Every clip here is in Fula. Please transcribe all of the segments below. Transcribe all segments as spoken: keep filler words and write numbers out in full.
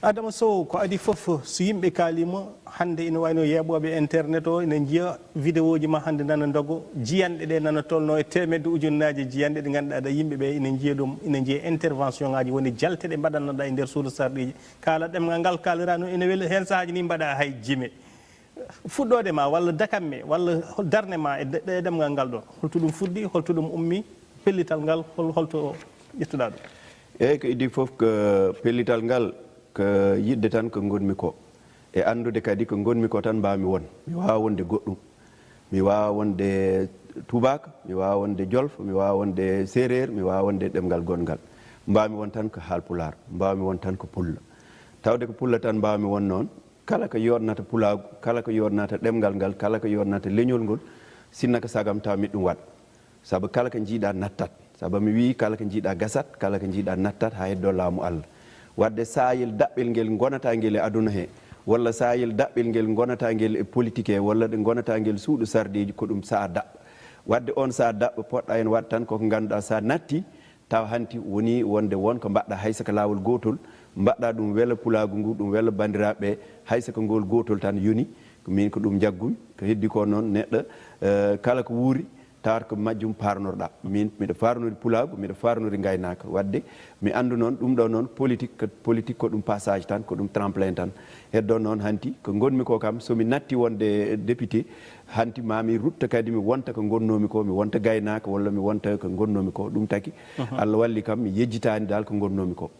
Adama Sow, ko adii fof, so yimɓe kaaliima, hannde ina wayno yeeɓooɓe internet o ina njiya vidéoji ma, hannde nana ndogo, jiyanɗe ɗe nana tolno e teemedde ujunnaaji jiyanɗe ɗe ngannduɗaa ɗa yimɓe ɓe ina njiya ɗum, ina njiya intervention ngaji, woni jalte ɗe mbaɗannoɗa e nder suudu sarɗiiji. Kaala ɗemngal ngal kaalira no ina weli, heen sahaaji ni mbaɗa hay jime. Fuɗɗoode ma walla dakamme walla hol darnde ma e de-, e ɗemngal ngal ɗo, holto ɗum fuɗɗi, holto ɗum ummi, pellital ngal, hol-, holto ƴettuɗa ɗum? Eyyi, ko idii fof ko pellital ngal, ko yiɗde tan ko ngonmi ko, e anndude kadi ko ngonmi ko tan mbawmi won. Mi waawa wonde goɗɗum. Mi waawa wonde tubaak, mi waawa wonde jolfo, mi waawa wonde seereer, mi waawa wonde ɗemngal goɗngal. Mbawmi won tan ko haalpulaar, mbawmi won tan ko pulla. Tawde ko pulla tan mbawmi won noon, kala ko yooɗnata pulaagu, kala ko yooɗnata ɗemngal ngal, kala ko yooɗnata leñol ngol, sinna ko sagam taw miɗo ɗum waɗa. Sabu kala ko njiiɗa nattat. Sabu mi wii kala ko njiiɗa gasat, kala ko njiiɗa nattat haa heddoo laamu Allah. Wadde saayel daɓɓel ngel ngonata ngel e aduna he, walla saayel daɓɓel ngel ngonata ngel e politique he, walla ɗe ngonata ngel suuɗo sarɗiiji, ko ɗum saha daɓɓo. Wadde on saha daɓɓo poɗɗa en waɗ tan koko ngannduɗaa sa natti, taw hanti woni wonde won ko mbaɗɗa hay so ko laawol gootol, mbaɗɗa ɗum wela pulaagu ngu, ɗum wela banndiraaɓe ɓe, hay so ko ngol gootol tan yoni, ko min ko ɗum njaggumi. Ko heddi ko noon neɗɗo, eh, kala ko wuuri, tawata ko majjum parnorɗa. Min miɗo farnori pulaagu, miɗo farnori ngaynaaka. Wadde mi anndu noon ɗum ɗo noon politique, ko politique ko ɗum passage tan, ko ɗum tremplin tan. Heddo noon hanti ko ngonmi ko kam, so mi natti wonde député, hanti ma mi rutta kadi mi wonta ko ngonnoomi ko, mi wonta gaynaaka walla mi wonta ko ngonnoomi ko. Ɗum taki Allah walli kam mi yejjitaani dal ko ngonnoomi ko.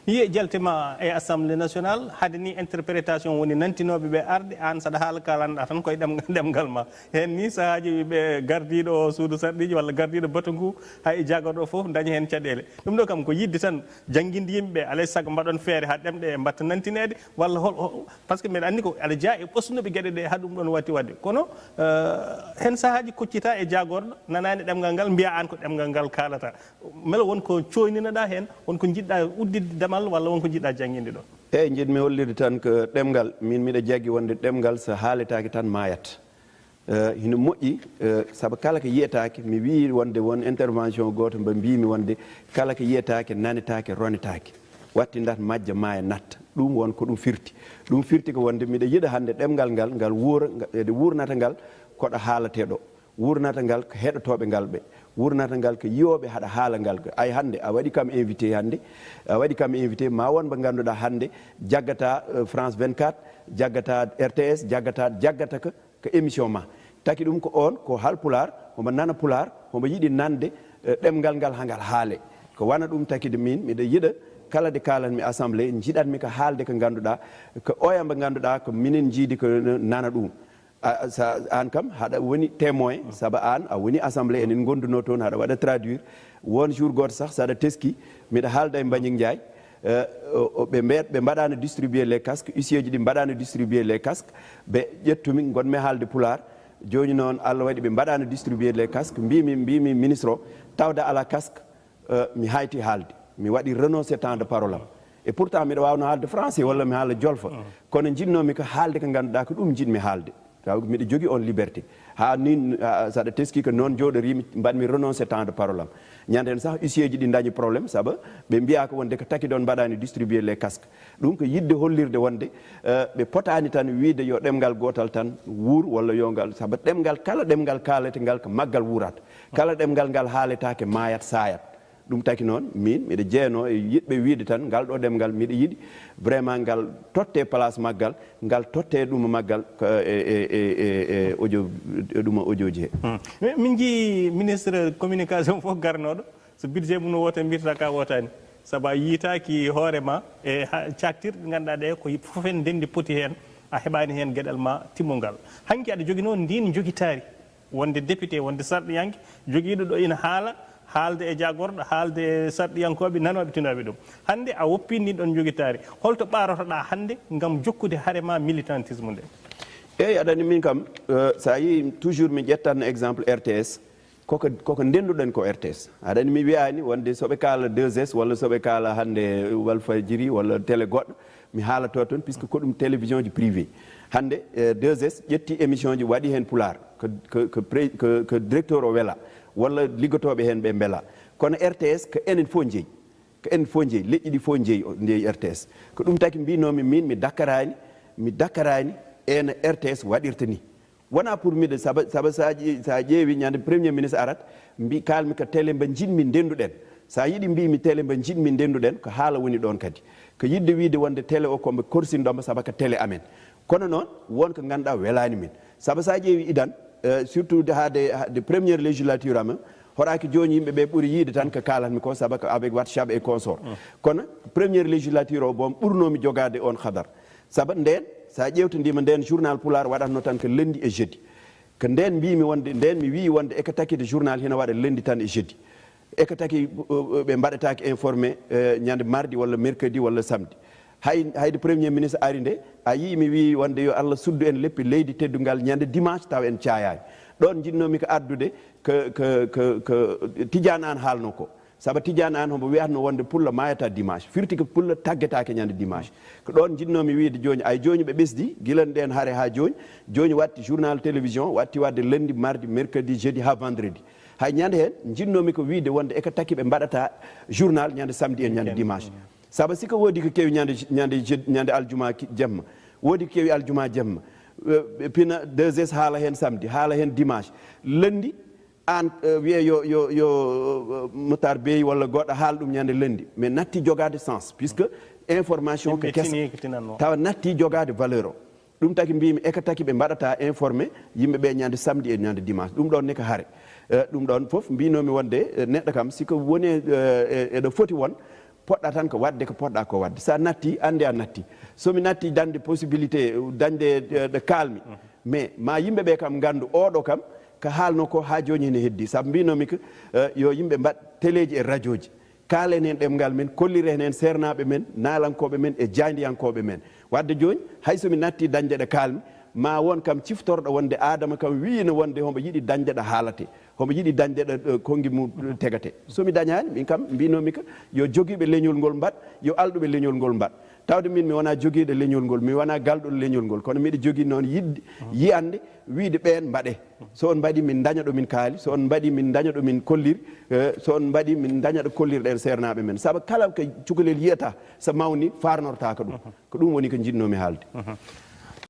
Yiye jalte ma e Assemblée nationale, hade ni interprétation woni nantinooɓe ɓe arde, aan saɗa haala kalanɗa tan koye ɗem-, ɗemngal ma. Heen ni sahaaji ɓe gardiiɗo o suudu sarɗiiji walla gardiiɗo batu ngu, hay jagorɗo fof daña heen caɗeele. Ɗum ɗo kam ko yiɗde tan jannginde yimɓe, alay sago mbaɗon feere haa ɗemɗe mbatta nantineede, walla hol, hol, par ce que mbeɗa anndi ko aɗa jeyaa e ɓosnuɓe geɗe ɗe haa ɗum ɗon watti waɗde. Kono, eh, heen sahaaji koccita e jagorɗo, nanaani ɗemngal ngal, mbiya aan ko ɗemngal ngal kaalata. Mbele won ko cooyninoɗa heen, won ko njiɗɗa udditde damal walla won ko njiɗɗa jannginde ɗo? Eeyi, njiɗmi hollirde tan ko ɗemngal, min miɗa jaggi wonde ɗemngal so haaletaake tan maayat. Eh, hino moƴƴi, eh, sabu kala ko yiyetaake, mi wii wonde won intervention gooto mbo mbiimi wonde kala ko yiyetaake, nanetaake, ronetaake. Watti ndat majja maaya natta. Ɗum won ko ɗum firti. Ɗum firti ko wonde miɗa yiɗa hannde ɗemngal ngal, ngal wuura, nga-, ede wuurnata ngal koɗo haalatee ɗo. Wuurnata ngal ko heɗotooɓe ngal ɓe. Wuurnata ngal ko yiyooɓe haɗa haala ngal. Ay hannde a waɗi kam invité hannde, a waɗi kam invité ma won mbo ngannduɗaa hannde jaggata, eh, France vingt-quatre, jaggata R T S, jaggata, jaggata ko, ko émission ma. Taki ɗum ko on, ko haalpulaar, homo nana pulaar, homo yiɗi nande, eh, ɗemngal ngal haa ngal haale. Ko wana ɗum taki de min, miɗa yiɗa kala de kaalanmi assemblée, njiɗanmi ko haalde ko ngannduɗaa, ko oya mbo ngannduɗaa, ko minen njiidi ko nana ɗum. A, sa, aan kam, haɗa woni témoin, sabu aan, a woni assemblée, enen ngondunoo toon, haɗa waɗa traduire. Won jour gooto sax, saɗa teski, miɗa haalda e Mbagnick Ndiaye, eh, o, o, ɓe mbe-, ɓe mbaɗaano distribuer les casques, huissier ji ɗi mbaɗaano distribuer les casques, ɓe ƴettumi, ngonmi haalde pulaar. Jooni noon, Allah waɗi ɓe mbaɗaano distribuer les casques, mbiimi, mbiimi ministre o, tawde alaa casque, eh, mi hayti haalde. Mi waɗi renoncer temps de parole am. Et pourtant, miɗa waawno haalde français walla mi haala jolfo. Kono njiɗnoomi ko haalde ko ngannduɗaa ko ɗum njiɗmi haalde. Taw miɗa jogii on liberté. Haa ni, ah, saɗa teski ko noon njooɗoriimi, mbaɗmi renoncer temps de parole am. Ñande en sax, huissier ji ɗi ndañi problème, sabu ɓe mbiyaa ko wonde ko taki ɗon mbaɗaani distribuer les casques. Ɗum ko yiɗde hollirde wonde, eh, ɓe potaani tan wiide yo ɗemngal gootal tan wuur, walla yo ngal, sabu ɗemngal, kala ɗemngal kaalete ngal ko maggal wuurata. Kala ɗemngal ngal haaletaake maayat, saayat. Ɗum taki noon, min miɗa jeenoo e yiɗɓe wiide tan ngal ɗo ɗemngal, miɗa yiɗi vraiment ngal totte place maggal, ngal totte ɗum maggal ko e, e, e, e, e audio, e ɗum audio ji he. Hmm. Mi-, min njii ministre communication fof garnooɗo, so budget mum no woota, mbirta ka wootaani. Sabu a yiitaaki hoore ma e ha-, caaktirɗe ɗe ngannduɗaa ɗe ko fof en ndenndi poti heen, a heɓaani heen geɗal ma timmungal. Hanki aɗa joginoo ndiin njogitaari. Wonde député, wonde sarɗiyanke, jogiiɗo ɗo ina haala, haalde e jagorɗo, haalde e sarɗiyankooɓe, nanooɓe, tinooɓe ɗum. Hannde a woppii ndin ɗon njogitaari. Holto ɓaarotoɗaa hannde ngam jokkude hare ma militantisme nde? Eeyi, aɗa anndi min kam, eh, so a yii toujours mi ƴettan exemple R T S, koko, koko ndennduɗen ko R T S. Aɗa anndi mi wiyaani wonde so ɓe kaala deux S walla so ɓe kaala hannde Walfadjiri walla télé goɗɗo, mi haalato toon, puisque ko ɗum télévision ji privé. Hannde, eh, deux S ƴetti émission ji, waɗi heen pulaar, ko, ko, ko pré-, ko, ko directeur o wela, walla liggotooɓe heen ɓe mbela. Kono R T S ko enen fof njeyi. Ko en fof njeyi, leƴƴi ɗi fof njeyi, njeyi R T S. Ko ɗum taki mbinoomi min mi dakkaraani, mi dakkaraani ena R T S waɗirta ni. Wonaa pour miɗo, saba, saba sa ƴe-, sa ƴeewi ñande premier ministre arat, mbi kaalmi ko télé mba njiɗmi ndenduɗen. Sa yiɗi mbimi télé mba njiɗmi ndenduɗen, ko haala woni ɗon kadi. Ko yiɗde wiide wonde télé o ko mba korsinɗo mba saba ko télé amen. Kono noon, won ko ngannduɗaa welaani min. Saba sa ƴeewi idan, eh, surtout de haade, haade première législature am, hoɗaaki jooni yimɓe ɓe ɓuri yiide tan ko kaalatmi ko saba ko avec WhatsApp et consort. Kono première législature o boom ɓurnoomi jogaade on hadar. Saba ndeen, sa ƴeewtodiima ndeen journal Pulaar waɗatno tan ko lundi e jeudi. Ko ndeen mbimi wonde, ndeen mi wii wonde eko takide journal hina waɗa lundi tan e jeudi. Eko taki, uh, uh, ɓe mbaɗataake informé, eh, ñande mardi walla mercredi walla samedi. Hay, hayde premier ministre ari nde, a yii mi wii wonde yo Allah suddu en leppi leydi teddungal ñande dimanche taw en caayaani. Ɗoon njiɗnoomi ko addude ko, ko, ko, ko Tidiane Anne haalno ko. Saba Tidiane Anne hombo wiyatno wonde Pullo maayata dimanche. Firti ko Pullo taggetaake ñande dimanche. Ko ɗoon njiɗnoomi wiide jooni, ay jooni ɓe ɓesdi, gila ndeen hare haa jooni. Jooni watti journal télévision, watti wadde lundi, mardi, mercredi, jeudi haa vendredi. Hay ñande heen njiɗnoomi ko wiide wonde eko taki ɓe mbaɗata journal ñande samedi e ñande dimanche. Saba si ko woodi ko kewi ñande, ñande jeudi, ñande aljuma ki-, jemma, woodi ko kewi aljuma jemma, eh, ɓe pina deux S haala heen samedi, haala heen dimanche. Lundi, aan, eh, wiye yo, yo, yo, eh, Moutar Bey walla goɗɗo haal ɗum ñande lundi. Mais natti jogaade sens, puisque information ko Yimɓe kesa. Tini ko tinanno. Tawa natti jogaade valeur o. Ɗum taki mbimi eko taki ɓe mbaɗata informé yimɓe ɓe ñande samedi e ñande dimanche. Ɗum ɗoon ne ko hare. Eh, ɗum ɗoon fof mbinomi wonde, eh, neɗɗo kam si ko woni, eh, e-, eɗo foti won, poɗɗa tan ko waɗde ko poɗɗa ko waɗde. Sa natti, ande a natti. So mi natti dañde possibilité, dañde, eh, ɗo kaalmi. Mais ma yimɓe ɓe kam ngandu oɗo kam, ko haalno ko haa jooni hene heddi. Sabu mbinomi ko, eh, yo yimɓe mbaɗ teleeji e radioji. Kaalen heen ɗemngal men, kolliren heen seernaaɓe men, naalankooɓe men e jaayndiyankooɓe men. Wadde jooni, hay so mi natti dañde ɗo kaalmi, ma won kam ciftorɗo wonde Adama kam wiino wonde homo yiɗi dañde ɗo haalate, homo yiɗi dañde ɗo, ɗo konngi mum tegate. So mi dañaani, min kam mbinomi ko yo jogiiɓe leñol ngol mbaɗ, yo alɗuɓe leñol ngol mbaɗ. Tawde min mi wonaa jogiiɗo leñol ngol, mi wonaa galɗo leñol ngol, kono miɗo jogii noon yiɗde, yiyande, wiide ɓeen mbaɗe. So on mbaɗi min daña ɗo min kaali, so on mbaɗi min daña ɗo min kolliri, eh, so on mbaɗi min daña ɗo kollirɗen seernaaɓe men. Saba kala ko cukalel yiyata so mawni, farnortaako ɗum. Ko ɗum woni ko njiɗnoomi haalde.